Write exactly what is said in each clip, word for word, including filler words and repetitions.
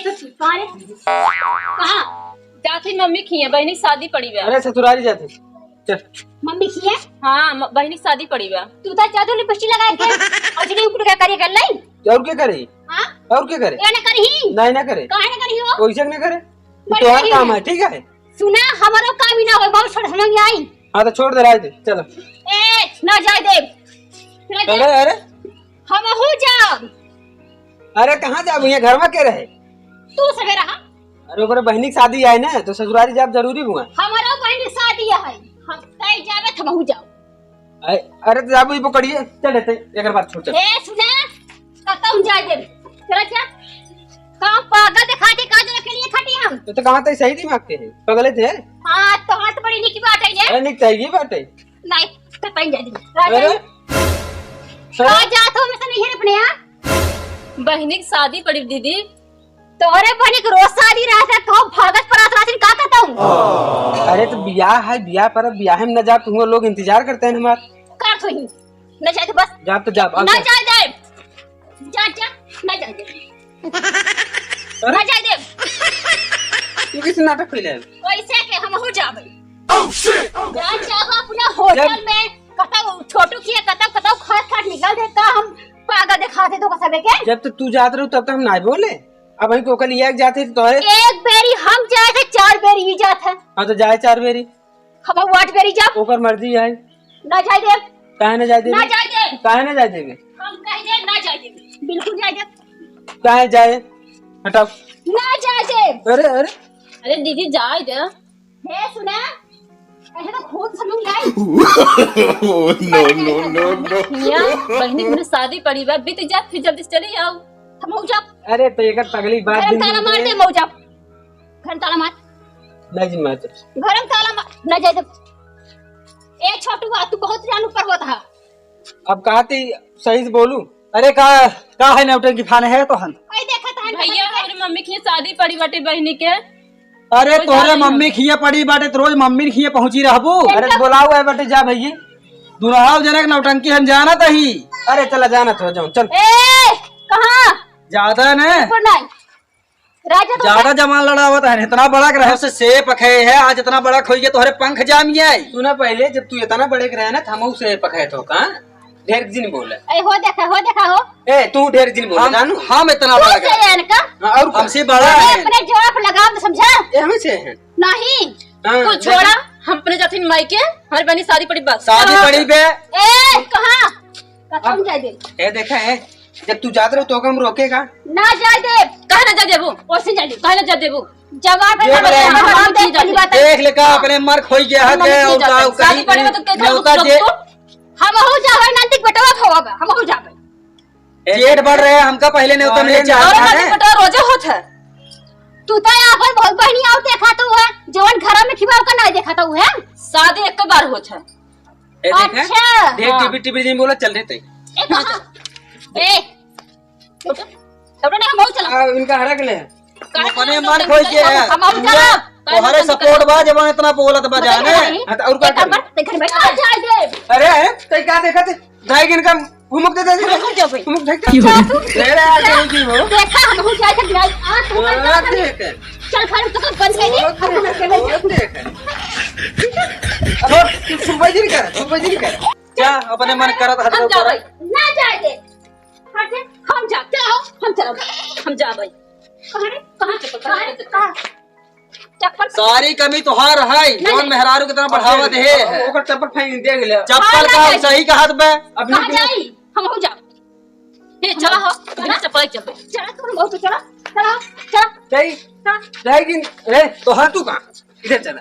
कहाँ रे? कहाँ? जात ही मम्मी खिया, बहिनी शादी पड़ी बा। अरे ससुरारी जात ही। चल। मम्मी खिया? हाँ, म-, बहिनी शादी पड़ी बा। तू तो जादू लिपस्टिक लगाए के। और चुनी ऊपर का करिए कर लाई? और क्या करे? हाँ? और क्या करे? ये ना करी? नहीं ना करे। काहे ना करी हो? वैसे ना करे। बड़ी तोहार करी काम है। है, ठीक है? सुना, हमारो काम ही ना होई, बहुत छोट समझ में आई। हाँ, तो छोड़ दे, राय दे, चलो। ए, ना जाए दे। ना अरे, जाए। अरे। हमहू जाब। अरे, कहाँ जाब? यहाँ घर में के रहे? तू सवेरा, हाँ? अरे, ओकरे बहिनी के शादी है ना, तो ससुरारी जाब जरूरी हुआ। हमारो बहिनी के शादी है, हम तय जाबे, तो हमहू जाब। अरे, अरे, तो जाबू, ई पकड़िए, चल, चल, एक बार छोड़, चल। ए, सुना, कतहूँ जाए दे। चला जा। का पागल दिखा के का जरा के लिए खटी हम? तो, तो कहाँ तक सही दिमाग के है? पगले थे? हाँ, तो हाथ बड़ी निकी बात है ये। अरे निक चाहिए बात है। नहीं, तो पहन जा दी। अरे? का जात हो, मैं तो नहीं है अपने यहाँ। बहिनी की शादी पड़ी दीदी। तोहरे बहिनी के रोज शादी रहत है, कहूँ भागत परात रहत है, का कहता हूँ? अरे तो बियाह है, बियाह पर बियाह में न जा, तुम लोग इंतजार करते हैं हमार। कर तो ही। न जाए तो बस। जा तो जा, अब ना जा। जाए दे। जा, जा, ना जाए दे। अरे? ना जाए दे। तू किस नाटक कइले है? वैसे के हमहू जाबे। जा, जा, अपना होटल जब में कतौ छोटू किया, कतौ, कतौ खट खट निकल दे, का हम पागल दिखाते तो सबे के? जब तो तू जात रहू, तब तो हम ना बोले। अब हम ओकर लिया के जाते तो तोहरे एक बेरी हम जाए थे, चार बेरी ही जात है। हाँ, तो जाए चार बेरी। हम आठ बेरी जाब। ओकर मर्जी है। ना जाए देब। काहे ना जाए देबे? ना जाए देब। काहे ना जाए देबे? हम कह देब, ना जाए देब। बिल्कुल जाए देब। काहे जाए? हटाओ। ना जाए देब। अरे, अरे। अरे दीदी, जाए दे। हे, सुना। ऐसे तो खून समझ आई। No, no, no, no। हिया, बहिनी के शादी पड़ी बा, बीत जा, फिर जल्दी से चली आओ। हम हो जाब। अरे, तो एक तगली बात घर में दिन ताला मार दे, में। मौजा। घर में ताला मार। नहीं जी, मार दे। घर में ताला मार, ना जाए दे। ए छोटुआ, तू बहुत जान ऊपर होत हा। अब कहा ती सही से बोलू। अरे का, का है नौटंकी फाने है तोहन? भाई देखा था भैया, हमरे मम्मी की शादी पड़ी बाटे बहिनी के। अरे रोज तोहरे जात ही मम्मी हम। खिए पड़ी बाटे तो रोज मम्मी खिए पहुंची रहबू। अरे तो बोलाओ है बाटे, जा भैया। दुनहाव जनक नौटंकी हम जानत ही। अरे चला जानत हो जाओ, चल। ए, कहाँ? ज्यादा ने। बिल्कुल नहीं। राजा तो ज्यादा जमान लड़ावत है, इतना बड़ा ग्रह से सेप अखे है, आज इतना बड़ा खोई के तोहरे पंख जाम गया है। सुना पहले, जब तू इतना बड़े ग्रह ना, हम उसे पखे तो का? ढेर जिन बोले। ए, हो देखा, हो देखा हो। ए, तू ढेर जिन बोले, हम, जानू? हम इतना तू बड़ा से ग्रह। है इनका? हाँ, और का? हमसे बड़ा ए, है। अपने जवाब लगाओ तो समझा? ए, हमसे है। नहीं। हाँ, तू छोड़ा, देखा। हम अपने जाथिन माई के, हमारे बहनी शादी पड़ी बस। शादी हाँ। पड़ी बे। ए, कहाँ? कहाँ हम जाए दे? ए, देखा है, जब तू जात रहो तो हम रोकेगा? ना जाए दे। काहे ना जाए देबू? ओसे जाए दे। काहे ना जाए देबू? जवाब है, देख ले, हमारा हम देख की पहली बात है। देख ले का अपने मर खोई गया है, हम ते नहीं और जाते। का शादी पड़े में तो के न्योता दे। हम हो जा है नंदी बेटवा होगा, हम हो जाबे। जेठ बढ़ रहे हैं, हमका पहले न्योता मिले पहले चाहत और है। नंदी बेटवा रोजे होत है। तू तो यहाँ पर बहुत बहनी आओ देखा तो है, जवन घर में खिबाओ का ना देखा तो है। शादी एक बार होत है। ए, देख, अच्छा। देख, हाँ। टीवी, टीवी नहीं बोला, चल रहे थे। ए, कहाँ? ए, छोटू, छोटू ने हम बहुत चला। आ, इनका हरा के ले। काहे अपने हम मन लोग खोई के है। हम, हम चला। तोहरे support बा, जब इतना बोलत बा जाने। हाँ, तो और का एक करी? नंबर, देख, घर में आ जाए दे। अरे, अरे, तै का देखत है? ढाई दिन का घुमुक दे दे। घुमुक दे भाई। घुमुक दे। जा तू। तेरे आ जाएगी वो। देखा, हम हो जाए थे, आ, तू आ, देख। चल, घर में तो बंद कर दे। ओ, देख। ओ, देख। अब तू सुबह जी कर, सुबह जी कर। जा, अपने मन करत हट हम जाओ, जाओ भाई। ना जाए दे। हट जा, हम जा, क्या हो? हम चलो, हम जा भाई। कहाँ रे? कहाँ चप्पल? कहाँ रे? कहाँ? चप्पल सारी कमी तोहार है, नहीं, जौन नहीं। मेहरारू के तरह बढ़ावा दे है। ओकर चप्पल फेंक दे गेले। चप्पल हाँ, का नहीं। सही कहत बे। अब कहाँ निकल। जाई? हम हो जा। ए, चला हो, बिना चप्पल के चल। चला तू, हम बहुत चला। चला, चला। जाई। चला। जाई कि, ए, तोहार तू कहाँ? इधर चला।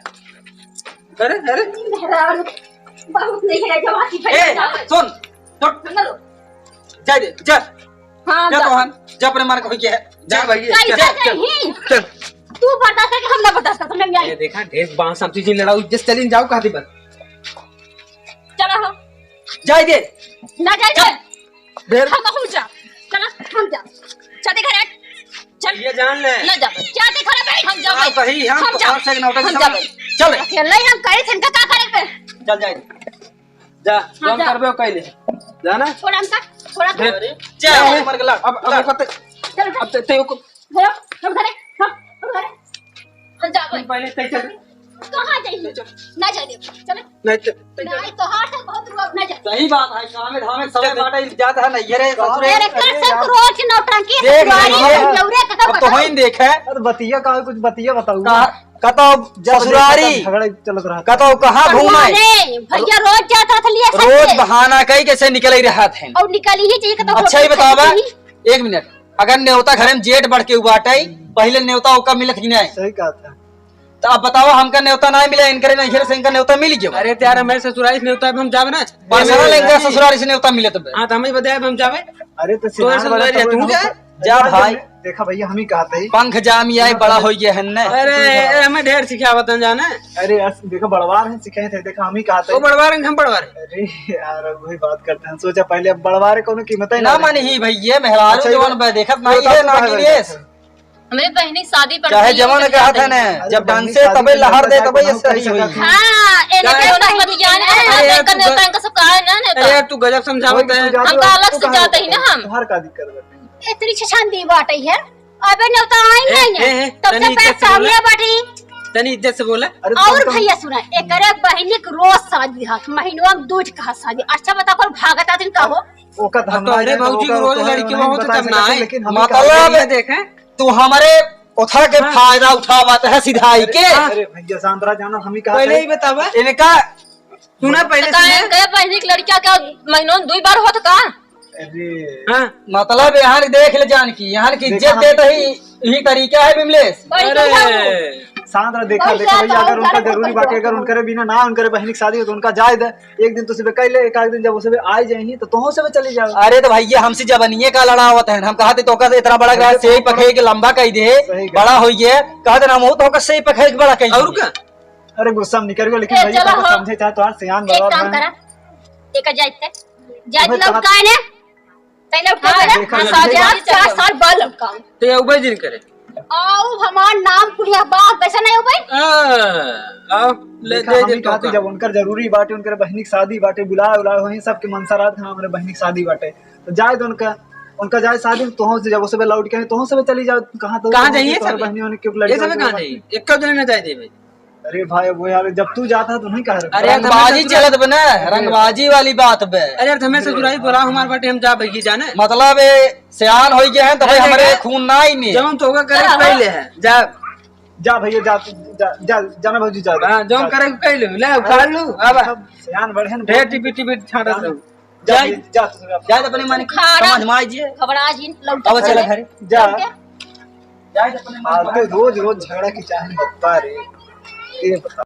अरे, अरे। मेहरारू बहुत नहीं है, जवानी भाई। ए, सुन, सुन। जाए दे, जा। हाँ, जा जा। तोहन, जा अपने मन के होई के है। जा भाई, जा, कैसे जा, जा। नहीं? चल। तू बर्दाश्त करके हम ना बर्दाश्त कर, समझ में आई? ए, देखा, ढेर बांस हम चीजें लड़ाऊ, इज्जत चली जाओ, कहा दी बात। चला हो। जाए दे। ना जाए दे। ढेर हम हो जा। चला, हम जा। चल दे घर। चल। ये जान ले। ना जा। क्या देखा रे भाई? हम जा हाँ, भाई। कही हम हम तो जा। हाथ से नौटंकी हम जा समझ। भाई। चल। अकेले हम करे थे, इनका क्या करे थे? चल जाए। जा, हाँ, जो हम जा। करबे वो कइले। जाना? छोड़ हमका, छोड़ा तू। अरे, जा, जा, मर गेला। अब, अब जा। ओकर ते, चल, चल। अब ते, ते ओकर घरे, हम घरे, हम, हम घरे। हम जाबे। पहले तय चल। कहाँ जाइए? ना जाए दे। चले। नहीं, चल, चल, चल। नहीं, तो हाथ है बहुत रुआ, ना जाए। सही बात है, काम में धामे समय चल। बाटा जात है, नहीं, ये रे ससुरे। अरे, का सब रोज नौटंकी देख ससुरारी रही है। हम जौरे कतौ अब तो बताऊं। होइन देखे। अरे, बतिया का, कुछ बतिया बताऊं। का, कतौ जब देखो ससुरारी। तब झगड़ा चलत रहा। कतौ कहाँ घूमे? अरे, भैया रोज जात रहत लिए रोज संगे। बहाना कई कैसे निकल ही रहत हैं। और निकल ही चाहिए, कतौ अच्छा, ये होटल बतावा, खाई। एक मिनट, अगर नेवता घरे में जेठ बढ़ के उ बाटे, पहिले नेवता ओका मिलत ही नहीं। सही कहा था। तो अब बताओ, हमका नेवता नहीं मिला, इनकरे नैहर से इनका नेवता मिल गया। अरे तो यार, हमारे ससुरारी से नेवता, अब हम जावे ना। पर्सनल इनका ससुरारी से नेवता मिलत बे। हाँ, तो हमें बताया, अब हम जावे। अरे तो तोरे सिधार वाला ससुरारी तो है, तू हम जा। जा भाई। देखा भैया, हम ही कहते हैं। पंख जामी आए, बड़ा हो गया है न। अरे, ए, हमें ढेर सिखावत हैं जाने। अरे यार, देखो बड़वार हैं, सिखाए थे, देखो हम ही कहते वो हैं। बड़वार हैं, हम बड़वार हैं। अरे यार, अब वही बात करते हैं, सोचा पहले अब बड़वार है, कोनो कीमत ही ना ना मानी ही भैया, मेहरारू अच्छा, जवान इधर बे, देखत नहीं बताओ है, तो ना भाई कि बताओ। ये हमरे बहिनी शादी पर चाहे भैया जवान के कहत है ना, अरे जब बहिनी डांसे शादी तबे के लहर दे, नेवता तबे जाए, ये कोनो सही कह होई। सकत है। हाँ, ए, का नेवता है? बतिया ना, अरे यार, नेवता, तू नेवता ग-, इनका सब कहा है ना, नेवता। अरे यार, तू गजब समझावत है। तू जात हमका हो, अलग तू से कहाँ जात ही ना जात है? हम। तोहार का दिक्कत बाटे? इतनी छछान दी बाटे है। अबे नेवता आई ए, नहीं है। ए, ए, तब तनी से इज्जत से बोला। सामने बाटी। तनी इज्जत से बोला। अरे और तुम तो भैया सुना, एकरे बहिनी के रोज शादी हाथ, महीनवा में दो ठे कहा शादी। अच्छा बता, कौन भागत आदमी का हो? ओका तो अब हम तोहरे ना भौजी के ओका रोज तोहरे लड़की नहीं बहुत बता तब ना सकते, आए। लेकिन हम मतलब कहा ये देखे। तू हमारे कोठा के हाँ। फायदा उठावत है सिधाई के। हाँ। अरे भैया शांत रहा, जाना हम ही कहा पहले थे। ही बतावा। इनका सुना पहले तो सुना। इनके बहिनी के लड़किया के महीनों में दुई बार होत का? अरे। हाँ। मतलब यहाँ देख ले जानकी, यहाँ की देखा इज्जत हम देत ही यही तरीका है विमलेश। बड़ी अरे। बढ़िया हो। शांत रहा, देखा, बड़ी देखा भैया, ज्यादा अगर उनका उजाला जरूरी बहुत बाटे, अगर ज्यादा। उनकरे बिना ना, उनकरे बहिनी के शादी हो तो उनका जाए दे। एक दिन तो सुबह कह ले, एक आध दिन जब उसे आ ही जाएंगी तो तुहों से भी चली जाओ। अरे तो भैया, हमसे जबनिये का लड़ावत है, हम कहा थे तो का इतना बड़ा अरे ग्लास तो यही थोड़ा पखे के लंबा कह दे, सही कहा। बड़ा हो गया, कहा थे ना हम तो का सही पखे के बड़ा कह और दे। का? अरे गुस्सा में निकल गया, लेकिन ए, भैया चलो बात हो। समझे चाहे तो आज सियान एक बाबा काम हैं। करा, एक जाइत है, जाइत तुम्हें लौट कहा का है ने? तैने उठा हाँ, ले। देखा हाँ, जाए। सात आठ, चार साल बाद लौट का। तो ये उबे दिन करे। आओ हमार नाम पुड़िया बाप, वैसा नहीं उबे? आ, आओ, ले देखा, दे हम दे ही कहते तोका। जब उनकर जरूरी बाटे, उनकर बहिनी के शादी बाटे, बुलाए उलाए होई, सबके मनसा रात है, हमारे बहिनी के शादी बाटे, तो जाए दो उनका, उनका जाए शादी में, तोहों से जब उसे लौट के आए, तोहों से चली जाओ, कहाँ तो कहाँ जाइए तोहरे सब? बहिनी होने के लड़के ये सब होने कहाँ के जाइए? एक दिन ना जाए देवे। अरे भाई, वो यार, जब तू जाता है तो नहीं कह रहे। अरे यार, रंगबाजी हमेशा चलत बे ना, अरे। रंगबाजी वाली बात बे। अरे यार, हमें ससुरारी बोला हमार बाटे, हम जा भैया जाने। मतलब, ए, सियान होई गए हैं तो भाई अरे हमरे देखा, खून ना आई में। जौन तो होगा करे हाँ, पहले हाँ। है। जा। जा भैया, जा, जा, जा, जाना भौजी, जा। हाँ, जौन करे पहले, ले, उखाड़ लू, अब। सब सियान बड़े हैं, ढेर टिपी टिपी छाटत रहू। जा, जा, जा, जा, जा, अपने माने खाड़ा। समझ में आ जाए। घबरा जी, लौट अब चला चले। घरे। जा। लौट के। जा, अपने माने फालतू रोज, रोज झगड़ा की चाहे बप्पा रे। ये बता।